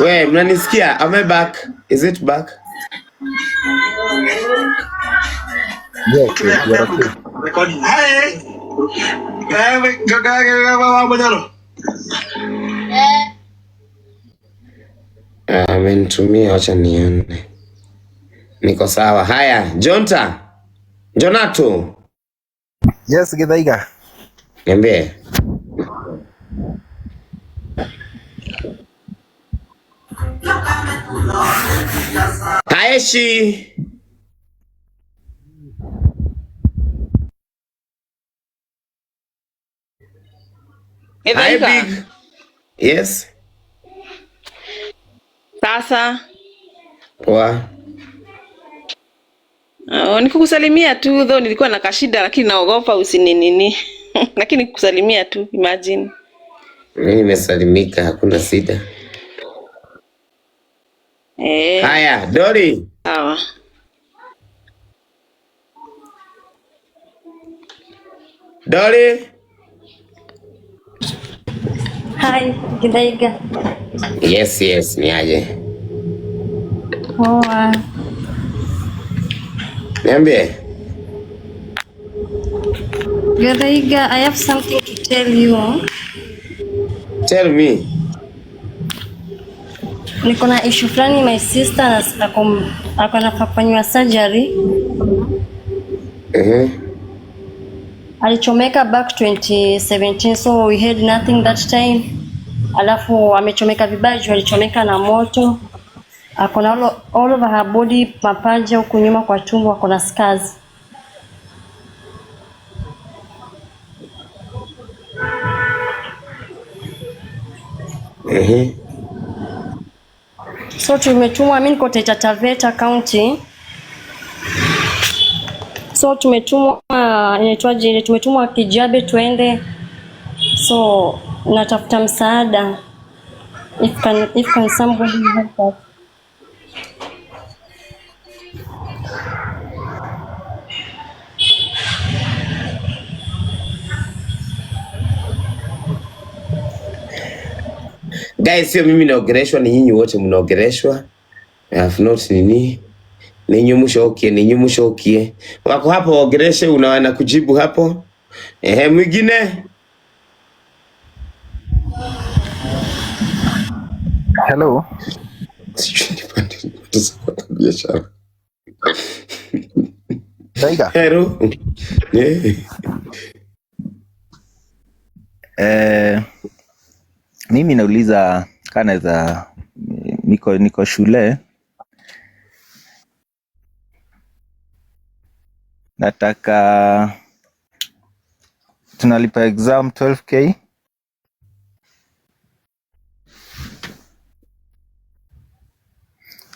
We, mnanisikia? Am I back? Is it back? Yes, yes, you are okay. Amenitumia, wacha nione. Niko sawa. Haya, Jonta. Jonato, Yes, Githaiga. niambie. Haeshi. Hi Githaiga. big. Yes. Sasa Poa. Nikukusalimia tu though nilikuwa na kashida lakini naogopa usininini. Lakini kukusalimia tu imagine. Mimi nimesalimika, hakuna shida. Eh, Haya, Dori. sawa. Dori. Hi, Githaiga. Yes, yes, ni aje. Poa. Niambie. Githaiga, I have something to tell you. Tell me. Niko na issue fulani, my sister ako anafaa kufanyiwa surgery. Alichomeka back 2017, so we had nothing that time. Alafu amechomeka vibaya juu alichomeka na moto. Ako na all over her body, mapaja huku nyuma kwa tumbo ako na scars. So tumetumwa, mimi niko Taita Taveta County. So tumetumwa, inaitwaje ile, tumetumwa Kijabe tuende. So natafuta msaada. If can somebody help us. Guys, sio mimi naongeleshwa, ni nyinyi wote mnaongeleshwa. I have not nini. Ninyi mshokie, ninyi mshokie. Wako hapo waongeleshe, unawana kujibu hapo. Ehe, mwingine? Hello. Sijui nipande nipate kwa biashara. Githaiga. Hello. Eh. Mimi nauliza kaa naweza, niko shule, nataka tunalipa exam 12k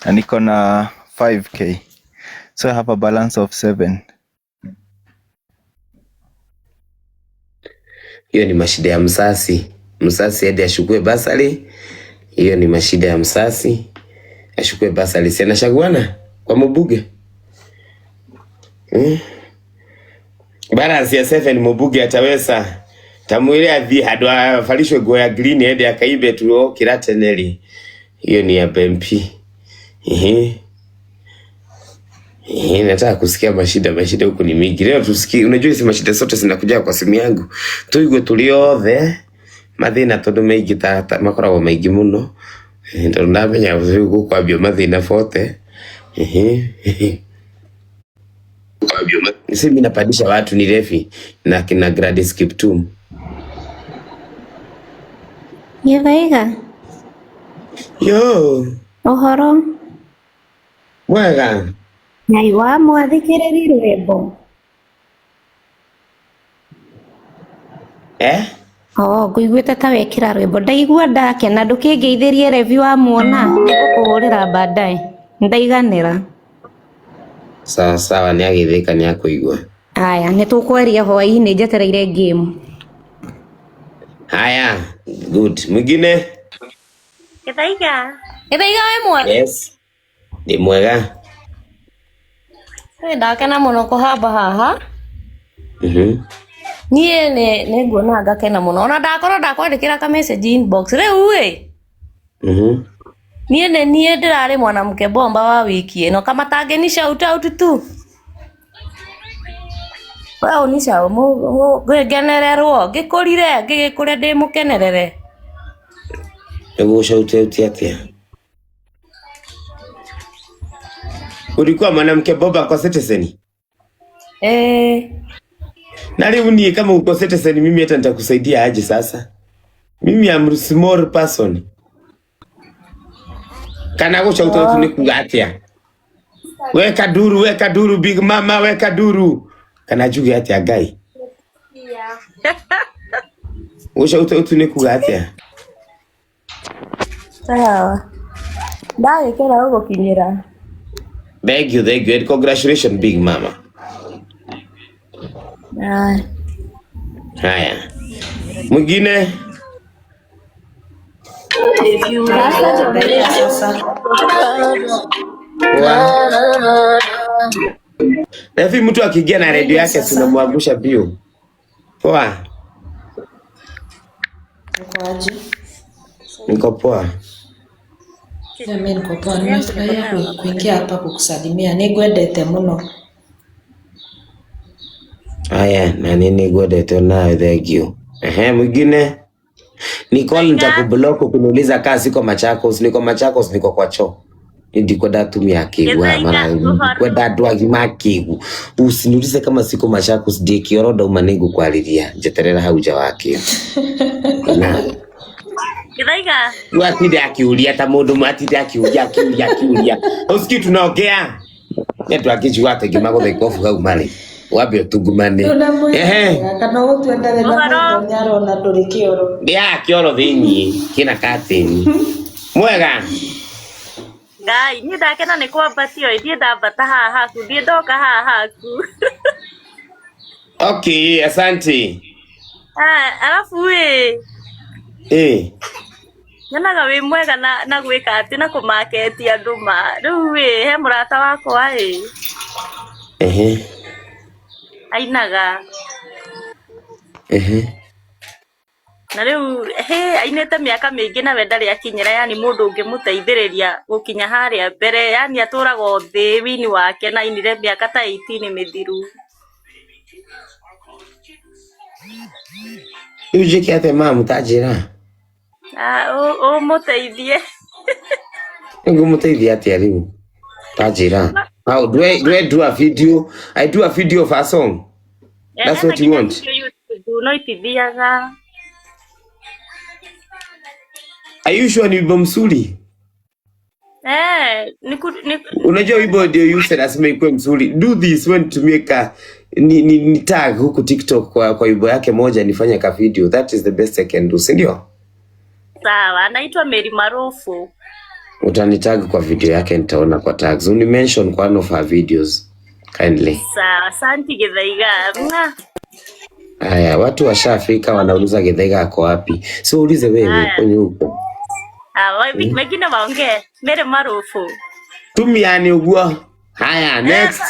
na niko na 5k, so I have a balance of 7. Hiyo ni mashida ya msasi. Msasi hadi ashukue basari. Hiyo ni mashida ya msasi. Ashukue basari. Si anashaguana kwa mubuge. Balance ya 7 mubuge ataweza. Tamuile athi hadu afalishwe nguo ya green ende akaibe tu kirateneli. Hiyo ni ya BMP. Ehe. Ehe, nataka kusikia mashida huku ni mingi. Leo tusikie, unajua hizi mashida zote zinakuja kwa simu yangu. Tuigue tuliothe mathina tondu maingi ta makoragwo maingi muno. Tondu ndamenya gukwambio mathina bote. Ehe. Si mimi napandisha watu ni refi na kina Gladys Kiptum. Githaiga, Yo, ũhoro mwega. Ngai wa mwathikĩrĩri rwĩmbo. Eh? Oh, ngũiguĩte ta wekĩra rwĩmbo, ndaigua ndakena. Ndũkĩngeithĩrie Revi wamuona, nĩngũkũhũrĩra baadaye. Ndaiganĩra. Sawa sawa, nĩagĩthĩka nĩakũigua. Aya, nĩtũkwaria hwaĩ-inĩ, njetereire game. Haya, good. Mwingine? Githaiga. Githaiga wĩ mwega? Yes. Ni mwega. Ndakena mũno kũhamba haha. Niĩ nĩ nguona ngakena mũno ona ndakorwo ndakwandĩkĩra ka message inbox rĩu ĩ. Niĩ nĩ niĩ ndĩrarĩ mwanamke bomba wa wiki ĩno, kama tangeni shout out tu we unica ngenererwo ngĩkũrire ngĩgĩkũre ndĩ mũkenerere. Nĩguo shout out atĩa? Ulikuwa mwanamke bomba kwa Citizen? Eh. Na leo ni kama uko Citizen, mimi hata nitakusaidia aje sasa? Mimi am small person. Kana go shout out ni kuga atia? Weka duru, weka duru big mama, weka duru. Kana juge atia Ngai? Go shout out ni kuga atia? Sawa, ndagĩkena gũgũkinyĩra. Thank you, thank you. And congratulations big mama. Aya. Haya. Mwingine? Poa. Nafi mtu akiingia na redio yake tunamwangusha bio. Poa. Uko aje? Niko poa. Na mimi niko poa, nimefurahia kuingia hapa kukusalimia. Nĩngwendete mũno. Haya, na nini gwendete nayo, thank you. Ehe, mwingine? Nicole, nitakublock ukiniuliza kaa siko Machakos, niko Machakos, niko kwa choo. Ndikwenda atumia akigu mara ndikwenda andu agima akigu. Usiniulize kama siko Machakos, ndiĩ kĩoro ndauma nĩngũkwarĩria njeterera hau nja wa kĩo. Na Githaiga. Atinde akiuria ta mũndũ atinde akiuria akiuria akiuria. Usikii tunaongea. Nĩ andũ angĩnjigua atĩ ngĩmagũtha ikobu hau marĩ. Wambe ũtungumane. Ehe. Kana ũgũtuenderera Ũhoro? maitho nĩarona ndũrĩ kĩoro. Ndĩaga kĩoro thĩiniĩ kĩna katĩni. Mwega. Ngai, niĩ ndakena nĩ kwambatio ĩ, niĩ ndambata haha haku, ndiĩ ndoka haha haku. Okay, asante. Ah, arabu ĩ, Eh. nyonaga wĩ mwega na gwĩka atĩ na kũmaketi andũ ma. Rĩu ĩ, he mũrata wakwa ĩ, Ehe. ainaga. Ehe. Na rĩu he ainĩte mĩaka mĩingĩ nawe ndarĩ akinyĩra, yani mũndũ ũngĩmũteithĩrĩria gũkinya harĩa mbere, yani atũraga o thĩ wini wake na ainire mĩaka ta 18 mĩthiru. Rĩu njĩke atĩa mamu ta njĩra? Ah, ũmũteithie. Ngũmũteithia atĩa rĩu? Ta njĩra. How do I do a video? I do a video of a song. That's Ena what you nginya want. video YouTube no itithiaga. Are you sure ni wimbo mzuri? Eh, ni Unajua wimbo ndio use lazima ikuwe mzuri. Do this when tumie ka ni tag huku TikTok kwa wimbo yake moja nifanye ka video. That is the best I can do, si ndio? Sawa, anaitwa Mary Marufu. Utanitag kwa video yake nitaona kwa tags. Uni mention kwa one of her videos kindly. Sawa, asante Githaiga. Mwah. Haya, watu washafika wanauliza Githaiga ako wapi. So ulize wewe Haya. kwenye huko. Ah, wengine waongee. Mary Marufu. Tumiani uguo. Haya, next.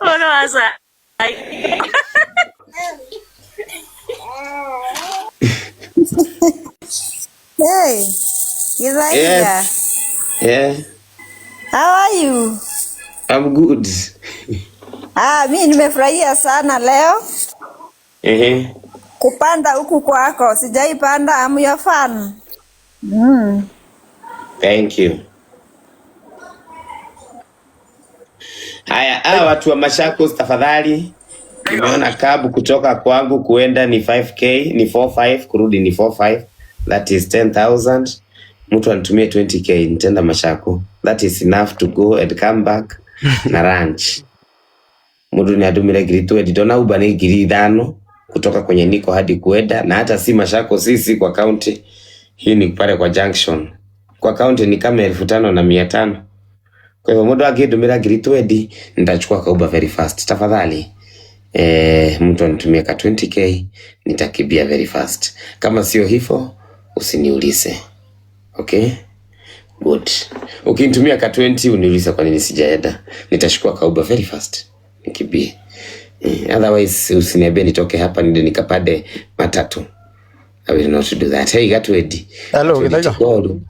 Ono asa. Hey, Githaiga. Yes. Yeah, How are you? I'm good. Ah, mi nimefurahia sana leo Ehe. kupanda huku kwako. Sijaipanda, I'm your fan. Thank you. Haya, hawa watu wa Machakos tafadhali. Nimeona kabu kutoka kwangu kuenda ni 5k, ni 45, kurudi ni 45. That is 10,000. Mtu anitumie 20k nitaenda Machakos. That is enough to go and come back na ranch. Mundu ni andumire ngiri 20 ndona Uber ni 5,000 kutoka kwenye niko hadi kuenda, na hata si Machakos, sisi kwa county hii ni pale kwa junction. Kwa county ni kama 5,500. Kwa hivyo mundu angindumira ngiri 20 nitachukua ka Uber very fast. Tafadhali. Mtu anitumie ka 20k nitakimbia very fast. Kama sio hivyo usiniulize. Okay? Good. Ukinitumia ka 20 uniuliza kwa nini sijaenda. Nitachukua ka Uber very fast. Nikimbie. Otherwise usiniambie nitoke hapa niende nikapande matatu. I will not do that. Hey, Gatwedi. Hello, Gatwedi Githaiga. Tigoru.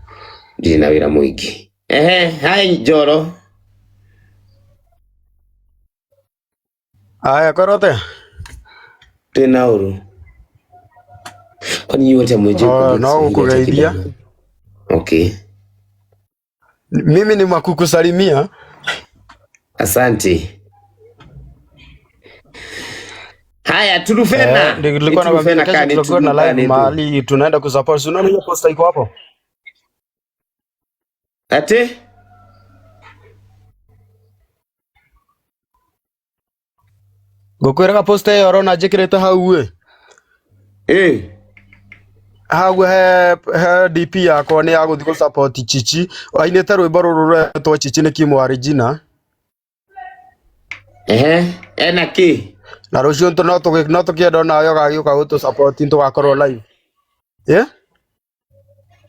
Ndiri na wira muingi. Ehe, hi Joro. Aya, kwĩrwo Twina uru. Kwani nyinyi wote hamjui Oh, kuongea no Kiswahili hata gũkũgeithia. kidogo? Okay. Mimi ni makukusalimia. Asante. Haya, Turufena. Ni Nilikuwa nakwambia Turufena kesho kani tutakuwa na Turuka live ni tu. mahali tunaenda kusupport. Si unaona hiyo poster iko hapo? Ate? Ngũkwĩraga poster ĩyo ũrona njĩkĩrĩte hau ĩ. Eh. Hau he DP yakwa nĩ ya gũthiĩ gũsupport Chichi. Ainĩte rwĩmbo rũrũ rũretwo Chichi nĩ Kim wa Regina. Ehe, ena ki? Na rũciũ no tũkĩenda onawe ũgagĩũka gũtũ support tũgakorwo live. Yeah?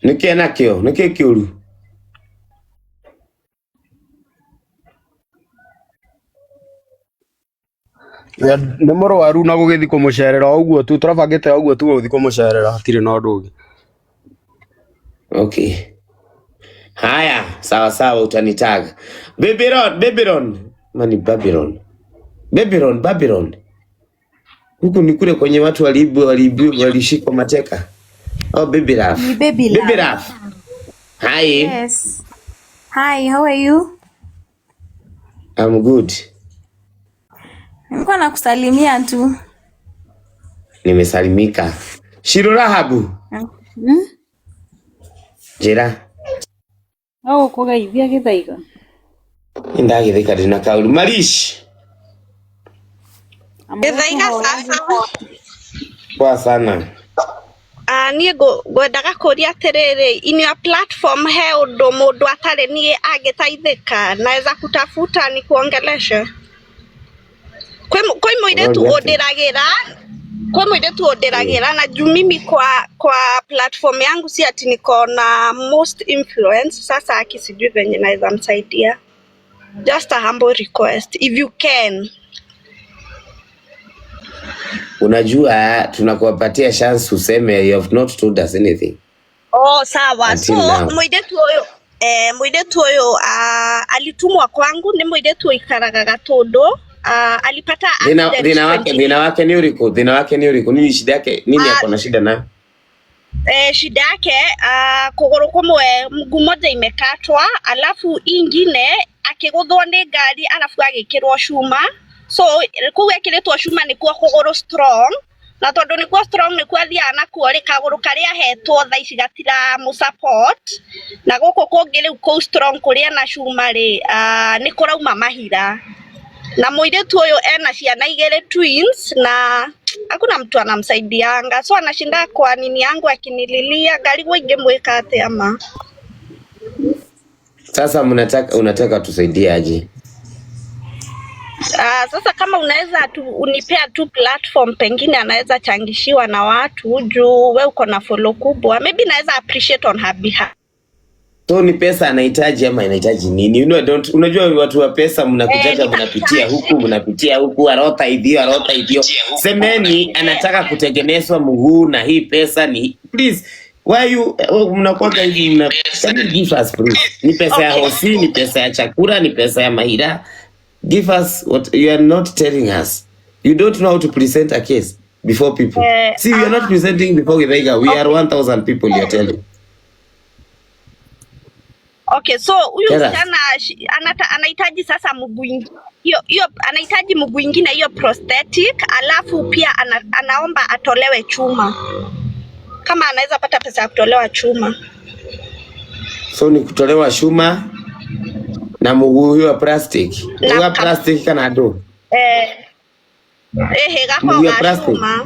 Nĩkĩ ena kĩo? Nĩkĩ kĩũru? Nĩ mũrwaru na gũgĩthiĩ kũmũcerera o ũguo tu tũrabangĩte o ũguo tu gũthiĩ kũmũcerera hatirĩ na ũndũ ũngĩ. Okay. Haya, sawa sawa, utanitag. Babylon, Babylon. Mani Babylon. Babylon, Babylon. Huku ni kule kwenye watu waliibu waliibu walishikwa mateka. Oh, Baby Raf. Ni Baby Baby Love. Raf. Hi, Yes. Hi, how are you? I'm good. Nilikuwa nakusalimia tu. Nimesalimika. Shiro Rahabu. Hmm? Njĩra. No gũkũgeithia Gĩthaiga. Nĩndagĩthĩka ndĩna kaũru. Marish. Gĩthaiga sasa. Poa sana. Ah, niĩ ngwendaga kũria atĩrĩrĩ, in your platform he ũndũ mũndũ atarĩ niĩ angĩteithĩka, naweza kutafuta nikuongeleshe. Kwĩ mũirĩtu Ũroria atĩa? ũndĩragĩra, kwĩ mũirĩtu ũndĩragĩra na juu mimi kwa platform yangu si ati niko na most influence. Sasa aki sijui venye naweza msaidia. Just a humble request if you can. Unajua tunakuwapatia chance useme you have not told us anything Oh, sawa. until So now. mũirĩtu ũyũ mũirĩtu ũyũ alitumwa kwangu nĩ mũirĩtu ũikaraga Gatũndũ. Alipata Thina accident thina wake 20 thina wake ni uriku? Thina wake ni uriku? Nini shida yake? Nini ako na shida nayo? Shida yake kũgũrũ kũmwe mguu moja imekatwa, alafu ingine akĩgũthwo nĩ ngari alafu agĩkĩrwo cuma, so kũu ekĩrĩtwo cuma nĩkuo kũgũrũ strong, na tondũ nĩkuo strong nĩkuo athiaga nakuo rĩ, kagũrũ karĩa ahetwo thaa ici gatiramũ support, na gũkũ kũngĩ rĩu kũu strong kũrĩa na cuma rĩ, nĩ kũrauma mahira, na mũirĩtu ũyũ ena ciana igĩrĩ twins na hakuna mtu anamsaidianga, so anashinda kwa nini yangu akinililia ngarigwo ingĩmwĩka atĩa ma. Sasa mnataka unataka tusaidie aje? Sasa kama unaweza tu, unipea tu platform pengine anaweza changishiwa na watu juu we uko na follow kubwa, maybe naweza appreciate on her behalf. So ni pesa anahitaji ama anahitaji nini? You know, I don't, unajua watu wa pesa mnakujaga Ni mnapitia huku mnapitia huku arota ithio arota ithio. Semeni anataka kutengenezwa mguu na hii pesa ni please. Why you mnakuwaga hivi mna can you give us proof? Ni pesa ya hosi, ni pesa ya chakula, ni pesa ya mahira. Give us what you are not telling us. You don't know how to present a case before people. See, we are not presenting before Githaiga. We are 1,000 people you are telling. Okay, so huyu Tell us. msichana anahitaji sasa mguu hiyo hiyo, anahitaji mguu ingine hiyo prosthetic, alafu pia anaomba atolewe chuma, kama anaweza pata pesa ya kutolewa chuma. So ni kutolewa shuma na mguu huyo wa plastic. Na Huyo wa plastic kana ndo. Ehe gako Mguu ya ga plastic. cuma,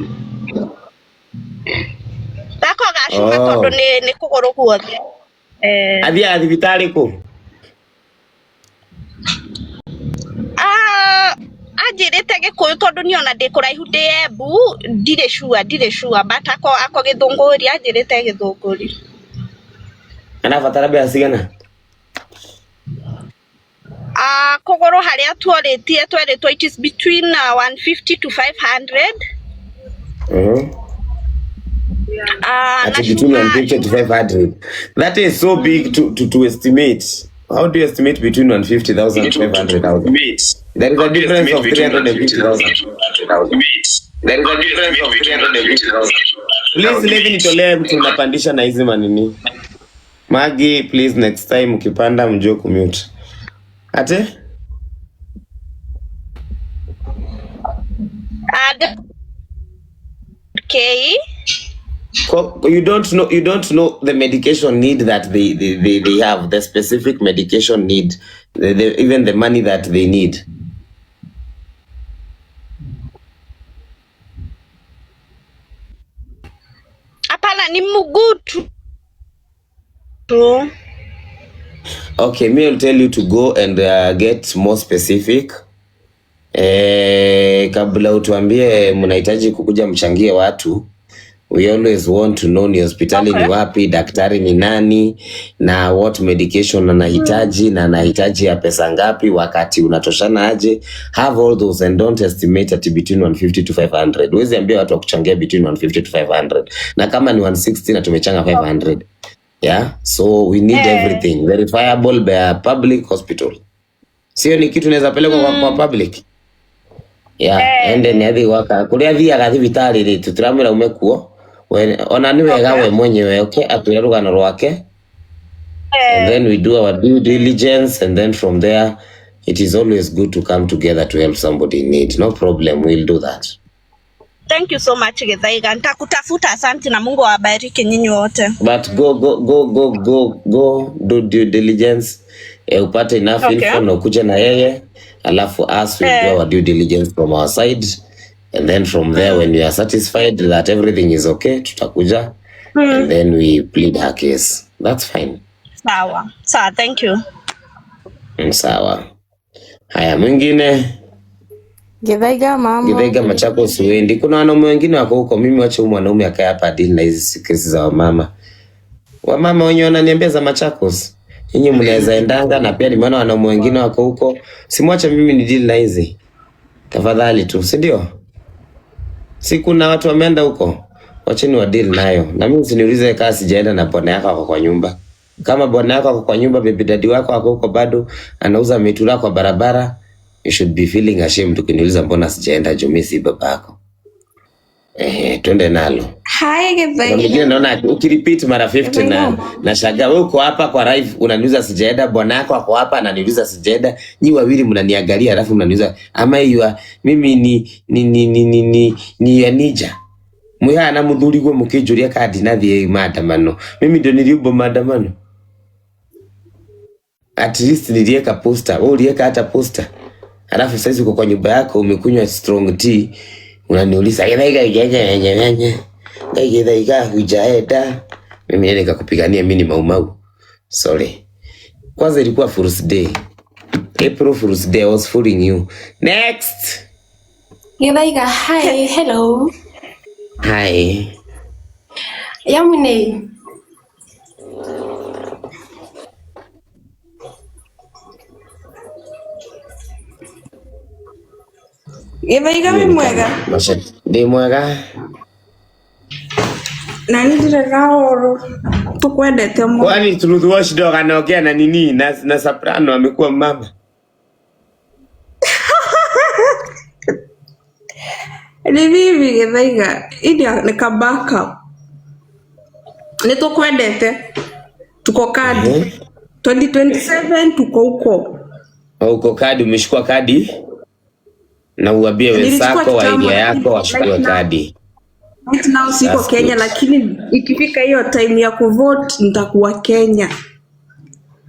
gako ga cuma Oh. tondu ni kũgũrũ guothe. Athiaga thibitarĩ kũ? Ah, anjĩrĩte gĩkũyũ tondũ niĩ ona ndĩ kũraihu ndĩ Embu, ndirĩ sure, ndirĩ sure, but ako gĩthũngũri, anjĩrĩte gĩthũngũri. Anabatara mbeca cigana? Kũgũrũ harĩa tuorĩtie twerĩtwo it is between 150 to 500. Na Ati between cuma 150 to 500. That is so big to estimate. How do you estimate between 150,000 to 500,000? There is a difference of 350,000. There is a difference of 350,000. Please Levi, nitolee mtu unapandisha na hizi manini. Maggie, please next time ukipanda mjue kumute. Ate? Okay. You don't know the medication need that they have, the specific medication need, even the money that they need. Hapana, ni mguu tu. Okay, me will tell you to go and get more specific. Kabla utuambie mnahitaji kukuja mchangie watu, we always want to know ni hospitali ni wapi, daktari ni nani, na what medication anahitaji, na anahitaji ya pesa ngapi, wakati unatoshana aje. Have all those and don't estimate at between 150 to 500. Huwezi ambia watu wa kuchangia between 150 to 500, na kama ni 160 na tumechanga 500. Yeah, so we need everything verifiable by a public hospital. Sio ni kitu inaweza pelekwa kwa public. Yeah, ende ni athi gwaka kuria athiaga thibitari ri tutiramwira ume kuo. We ona ni wega we mwenyewe, okay, atwire rugano rwake, and then we do our due diligence, and then from there it is always good to come together to help somebody in need. No problem, we'll do that. Thank you so much Githaiga. Nitakutafuta, asante na Mungu awabariki nyinyi wote. But go go go go go go do due diligence, upate enough info na ukuje na yeye, alafu us will do our due diligence from our side, and then from there when we are satisfied that everything is okay, tutakuja and then we plead her case. That's fine. Sawa. Sawa, thank you. Sawa. Haya, mwingine. Githaiga mambo. Githaiga Machakos uendi. Kuna wanaume wengine wako huko, mimi wache huyu mwanaume akae hapa deal na hizi kesi za wamama. Wamama wenye wananiambia za Machakos. Nyinyi mnaweza endanga, na pia nimeona wanaume wengine wako huko. Simwache mimi ni deal na hizi. Tafadhali tu, si ndio? Si kuna watu wameenda huko. Wacheni wa deal nayo. Na mimi usiniulize kama sijaenda na bwana yako ako kwa nyumba. Kama bwana yako ako kwa nyumba, baby daddy wako ako huko bado anauza mitura kwa barabara, you should be feeling ashamed ukiniuliza mbona sijaenda juu mimi si babako. Ehe, twende nalo. Hi Kuna Githaiga. mwingine naona ukirepeat mara 50 na Githaiga. nashangaa wewe uko hapa kwa live unaniuliza sijaenda, bwana yako ako hapa ananiuliza sijaenda. Nyi wawili mnaniangalia alafu mnaniuliza ama you are, mimi ni ya nija. Mwihana muthurigwo mukinjuria kandi nathie maandamano. Mimi ndio niliumba maandamano. At least nilieka poster. Wewe ulieka hata poster. Alafu saizi uko kwa nyumba yako umekunywa strong tea unaniuliza Githaiga ijeje nyenye. Githaiga hujaenda. Mimi nende nikakupigania mimi ni maumau. Sorry. Kwanza ilikuwa Fool's Day. April Fool's Day, I was fooling you. Next. Githaiga, hi, hello. Hi. Yamune. Githaiga wĩ mwega? Masha, ndi mwega. Na niĩ ndirĩ na ũru, tũkwendete mũno. Kwani Truth Watchdog anaongea na nini? Na Soprano amekuwa mama. Ni mimi Githaiga, ini nĩ ka backup. Nĩ tũkwendete, tuko kadi 2027 tuko huko. Uko kadi, umeshukua kadi na uambie Nilichukua wenzako wa kitambo, area yako lakini wachukue right now, kadi. right now siko That's Kenya, good. lakini ikifika hiyo time ya kuvote nitakuwa Kenya.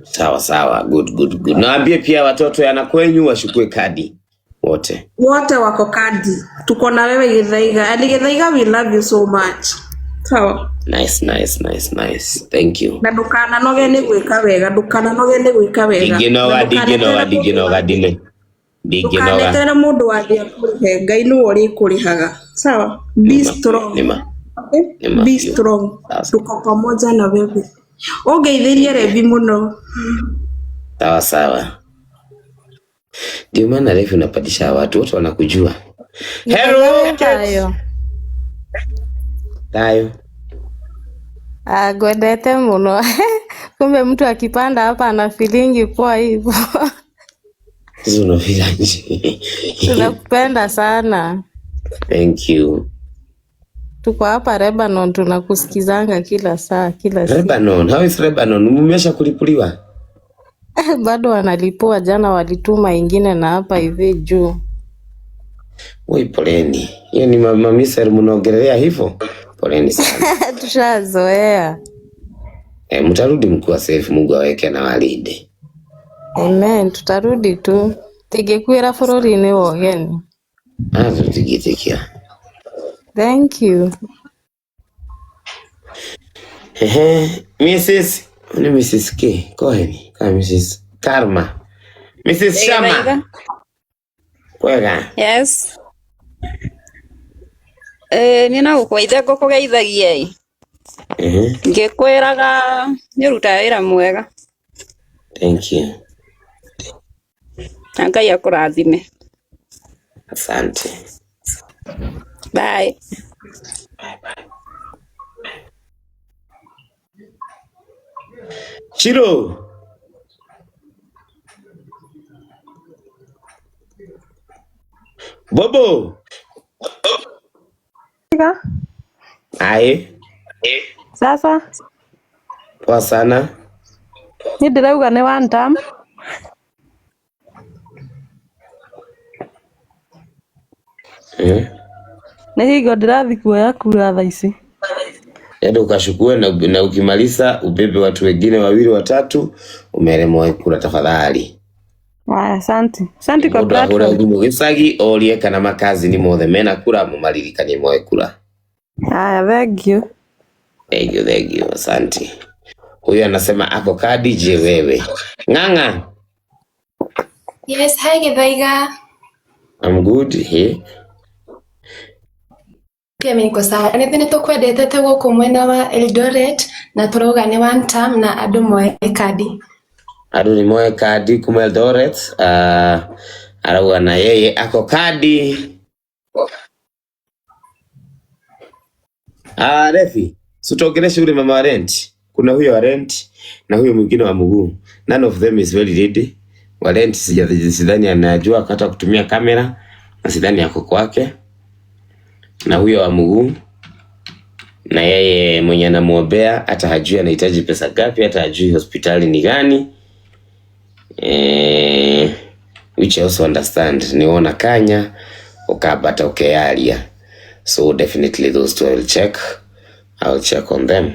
Sawa sawa, good good good. Naambie pia watoto yana kwenyu wachukue kadi wote. Wote wako kadi, tuko na wewe Githaiga. And Githaiga, we love you so much. Sawa. Nice nice nice nice. Thank you. Na ndukananoge nĩ gwĩka wega, ndukananoge nĩ gwĩka wega, na Ndiginoga ndiginoga ndũkaneterere mũndũ ndiginoga wa ndine. Ndiginoga. ndũkaneterere mũndũ wa thĩ akũrĩhe, Ngai nĩwe ũrĩkũrĩhaga. Sawa, be Nima strong. nima Okay? nima Be biũ. strong, Sawa sawa. tuko pamoja na wewe. Ũngeithĩrie Rebi mũno. Sawa sawa. Ndio maana refu unapandisha watu wote wanakujua. Githaiga Hello. wĩ thayũ? Tayo. Ah, ngwendete mũno. Kumbe mtu akipanda hapa ana feelingi poa hivyo. Sasa unafeel aje? Tunakupenda sana. Thank you. Tuko hapa Lebanon tunakusikizanga kila saa, kila siku. Lebanon, how is Lebanon? Mmesha kulipuliwa? Bado wanalipua, jana walituma ingine na hapa hivi juu. Woi, poleni. Hiyo ni mama Misri mnaongelea hivyo? Poleni sana. Tushazoea. E, mtarudi mkiwa safe, Mungu aweke na walinde. Amen, tutarudi tu. Tigĩkwĩra bũrũri-inĩ wa ũgeni. Ah, tutigitikia. Thank you. Ehe, Mrs. Ni Mrs. K. Cohen. Ka Mrs. Karma. Mrs. Shama. Githaiga. Kwega. Yes. Niĩ no gũkũgeithia ngũkũgeithagia ĩ. Ehe, Ngĩkwĩraga nĩ ũrutaga wĩra mwega thank you. na Ngai akũrathime. Asante. Bye. Chiro. Bobo. Aye. Sasa Poa sana. niĩ ndĩrauga nĩ one term. Nĩ hingo ndĩrathiĩ kuoya kura thaa ici. Yaani ukashukue na ukimaliza ubebe watu wengine wawili watatu umeremoe kura tafadhali. Aya, asante. Asante kwa Mundu ahura platform. thimu gicagi orie kana makazi ni mothe mena kura mumaririkanie moe kura. Aya, thank you. Thank you, thank you. Asante. Huyu anasema ako kadi je wewe. Ng'ang'a. Yes, hi Githaiga. I'm good here. Pia mimi niko sawa. Nĩ nĩ tũkwendete te gũkũ mwena wa Eldoret na tũrauga nĩ one term na andũ moe kadi. Andũ ni moe kadi kuma Eldoret. Arauga na yeye ako kadi. Refi, si tuongeleshe yule mama wa rent. Kuna huyo wa rent na huyo mwingine wa mguu. None of them is very ready. Wa rent sidhani anajua hata kutumia kamera na sidhani ako kwake. Na huyo wa mguu na yeye mwenye anamuombea hata hajui anahitaji pesa ngapi, hata hajui hospitali ni gani. Which I also understand. Niona kanya ukabata ukealia. So definitely those two I will check. I will check on them.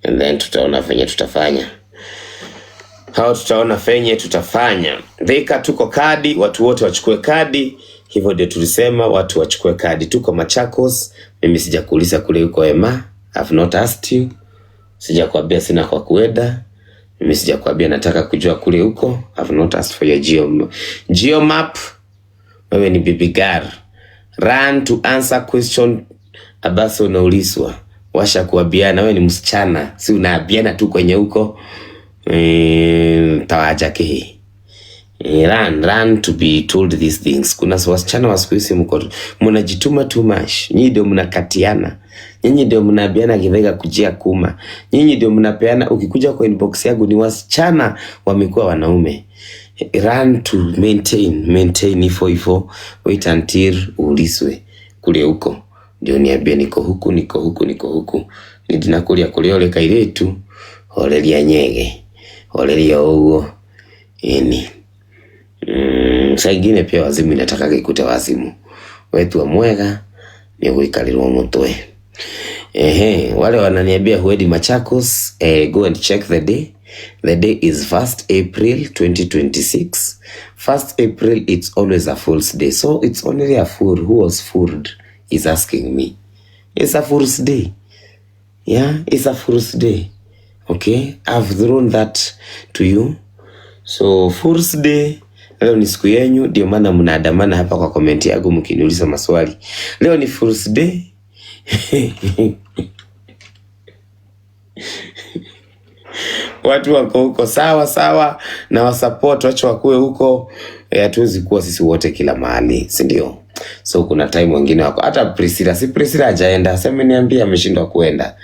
And then tutaona venye tutafanya. Hao tutaona venye tutafanya. Thika tuko kadi, watu wote wachukue kadi. Hivyo ndio tulisema watu wachukue kadi. Tuko Machakos. Mimi sijakuuliza kule uko Ema. I've not asked you. Sijakwambia sina kwa kuenda. Mimi sijakwambia nataka kujua kule huko. I've not asked for your geo map. Wewe ni baby girl. Run to answer question ambazo unaulizwa. Washa kuambiana wewe ni msichana, si unaambiana tu kwenye huko. Tawaja kehi. Run to be told these things. Kuna wasichana wa siku hizi mko mnajituma too much. Nyinyi ndio mnakatiana. Nyinyi ndio mnaambiana Githaiga kujia kuma. Nyinyi ndio mnapeana, ukikuja kwa inbox yangu ni wasichana wamekuwa wanaume. Run to maintain ifo ifo, wait until uulizwe kule huko. Ndio niambie niko huku, niko huku, niko huku. Nindinakuria kuria uri kairitu, horeria nyege, horeria uguo. Eni. Saa ingine pia wazimu inatakaga ikute wazimu wetu wa mwega ni guikarirwo mutwe. Ehe, wale wananiambia huendi Machakos, go and check the day. The day is 1st April 2026. 1st April, it's always a fool's day. So it's only a fool who was fooled is asking me. It's a fool's day. Yeah, it's a fool's day. Okay, I've thrown that to you. So fool's day, leo ni siku yenyu, ndio maana mnaandamana hapa kwa komenti yangu mkiniuliza maswali. Leo ni fool's day. Watu wako huko sawa sawa na wasupport, wacha wakuwe huko. Hatuwezi kuwa sisi wote kila mahali, si ndio? So kuna time wengine wako hata Priscilla, si Priscilla hajaenda, sema niambie ameshindwa kuenda.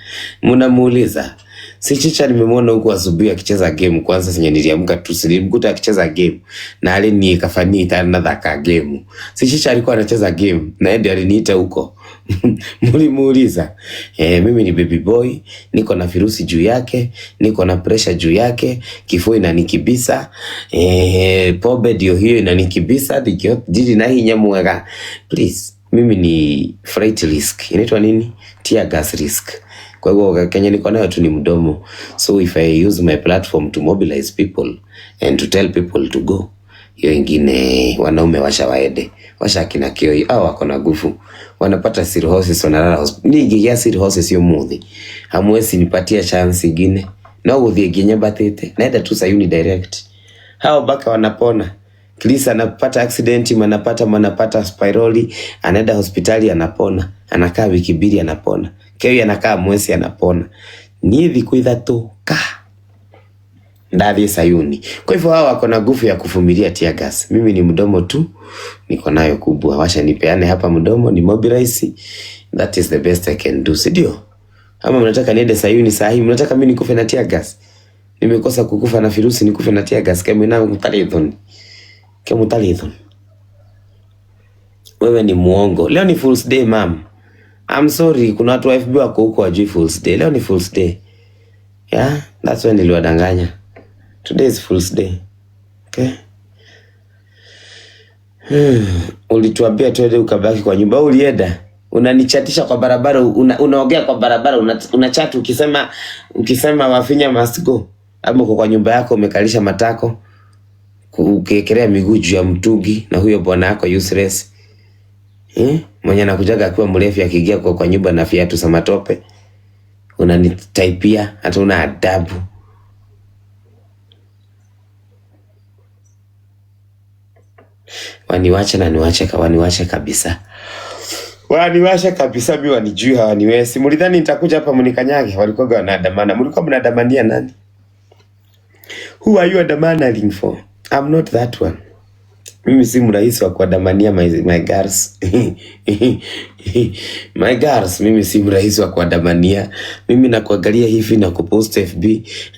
Mnamuuliza. Si Chicha nimemwona huko asubuhi akicheza game kwanza, senye niliamka tu nilimkuta akicheza game na alini kafani tana thaka game. Si Chicha alikuwa anacheza game na yeye ndiye aliniita huko. Mlimuuliza. Mimi ni baby boy, niko na virusi juu yake, niko na pressure juu yake, kifua inanikibisa, pombe ndio hiyo inanikibisa, didi na hinya mwega. Please, mimi ni flight risk. Inaitwa nini? Tear gas risk. Kwa hivyo Kenya niko nayo tu ni mdomo. So if I use my platform to mobilize people and to tell people to go, hiyo ingine wanaume washa waende, washa akina Kioi au wako na nguvu, wanapata cirrhosis, wanalala hospitali. Ningĩgĩa cirrhosis ũmũthĩ hamwezi nipatia chance ingine, no gũthiĩ nginya mbatĩte, naenda tu Sayuni direct. Hao baka wanapona. Chris anapata accident, manapata spirali, anaenda hospitali anapona, anakaa wiki mbili anapona. Kewi anakaa mwezi anapona. Niĩ thikũ ithatũ ka ndathiĩ Sayuni. Kwa hivyo hao wako na nguvu ya kuvumilia tear gas. Mimi ni mdomo tu niko nayo kubwa, washa nipeane hapa mdomo ni mobilize. That is the best I can do, si ndio? Ama mnataka niende Sayuni saa hii? Mnataka mimi nikufe na tear gas? Nimekosa kukufa na virusi nikufe na tear gas? Kama ina mutalithon. Kama mutalithon. Wewe ni muongo. Leo ni Fool's Day, ma'am. I'm sorry, kuna watu wa FB wako huko wajui Fool's Day. Leo ni Fool's Day. Yeah, that's when niliwadanganya. Today is Fool's Day. Okay? Ulituambia twende ukabaki kwa nyumba, ulienda. Unanichatisha kwa barabara, unaongea kwa barabara, unachat ukisema Wavinya must go. Ama uko kwa nyumba yako umekalisha matako, ukiekelea miguu juu ya mtungi na huyo bwana yako useless. Mwenye anakujaga akiwa mrefu akiingia kwa nyumba na viatu za matope. Unanitaipia hata una adabu. Waniwache na niwache waniwache kabisa. Waniwache kabisa, mimi wanijui hawaniwezi. Mlidhani nitakuja hapa mnikanyage? Walikuwa wanaandamana. Mlikuwa mnaandamania nani? Who are you andamanaing for? I'm not that one. Mimi si mrahisi wa kuandamania my girls. My girls, mimi si mrahisi wa kuandamania. Mimi nakuangalia hivi na kupost FB,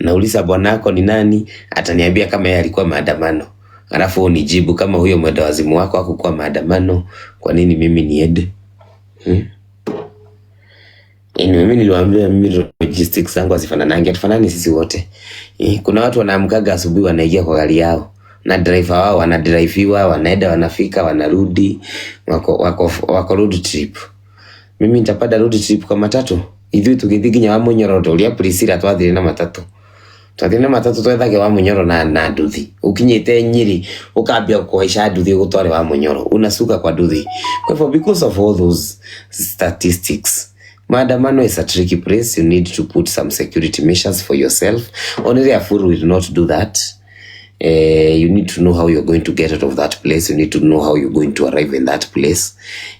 nauliza bwanako ni nani, ataniambia kama yeye alikuwa maandamano. Alafu unijibu kama huyo mwenda wazimu wako hakukuwa maandamano, kwa nini mimi niende? Anyway, mimi niliwaambia mimi logistics zangu hazifananangi, hatufanani sisi wote. Kuna watu wanaamkaga asubuhi wanaingia kwa gari yao na driver wao wanadriviwa, wanaenda wanafika, wanarudi, wako road trip. Mimi nitapanda road trip kwa matatu. Ithuĩ tũgĩthiĩ nginya wa Munyoro ũrĩa Priscilla twathire na matatu. Twathire na matatu twethage wa Munyoro na nduthi. Ukinyite Nyeri ukambia kuhaica nduthi ũgũtware wa Munyoro. Unasuka kwa nduthi. Kwa hivyo because of all those statistics, maandamano is a tricky place. You need to put some security measures for yourself. Only a fool will not do that. You need to know how you're going to get out of that place. You need to know how you're going to arrive in that place.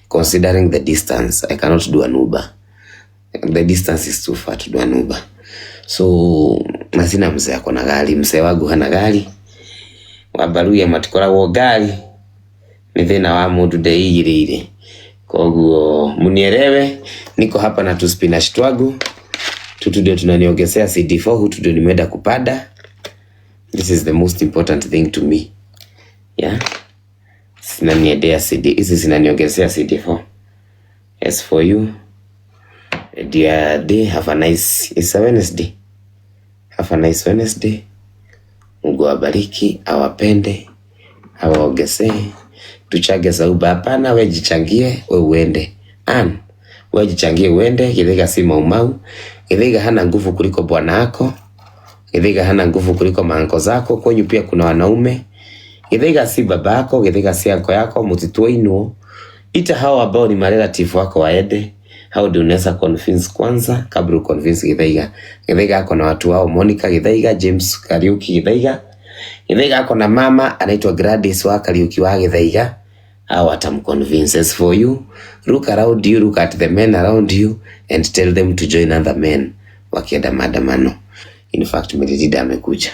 Considering the distance, I cannot do an Uber. The distance is too far to do an Uber. So, na sina mzee ako na gari. Mzee wangu hana gari. Wabaruya matikoragwo ngari. Ni thĩna wa mũndũ ndeigĩrĩire. Koguo munielewe, niko hapa na tu spinach twangu. Tutu ndio tunaniongezea CD4, hutu ndio nimeenda kupanda. This is the most important thing to me. Yeah. Zinaniendea CD, hizi zinaniongezea CD4. As for you, dear day, have a nice, it's a Wednesday. Have a nice Wednesday. Mungu awabariki, awapende, awaongezee. Tuchange za Uber. Hapana, we jichangie, we uende. An, we jichangie uende. Githaiga si maumau. Githaiga hana nguvu kuliko bwana wako. Githaiga hana nguvu kuliko maanko zako. Kwenyu pia kuna wanaume. Githaiga si babako, Githaiga si anko yako, mutituinwo. Ita hao ambao ni marelative wako waende. Hao ndio unaweza convince kwanza kabla uconvince Githaiga. Githaiga ako na watu wao, Monica Githaiga, James Kariuki Githaiga. Githaiga ako na mama anaitwa Gladys wa Kariuki wa Githaiga. Hao watamconvince. As for you, look around you, look at the men around you and tell them to join other men wakienda maandamano. In fact Mary Linda amekuja.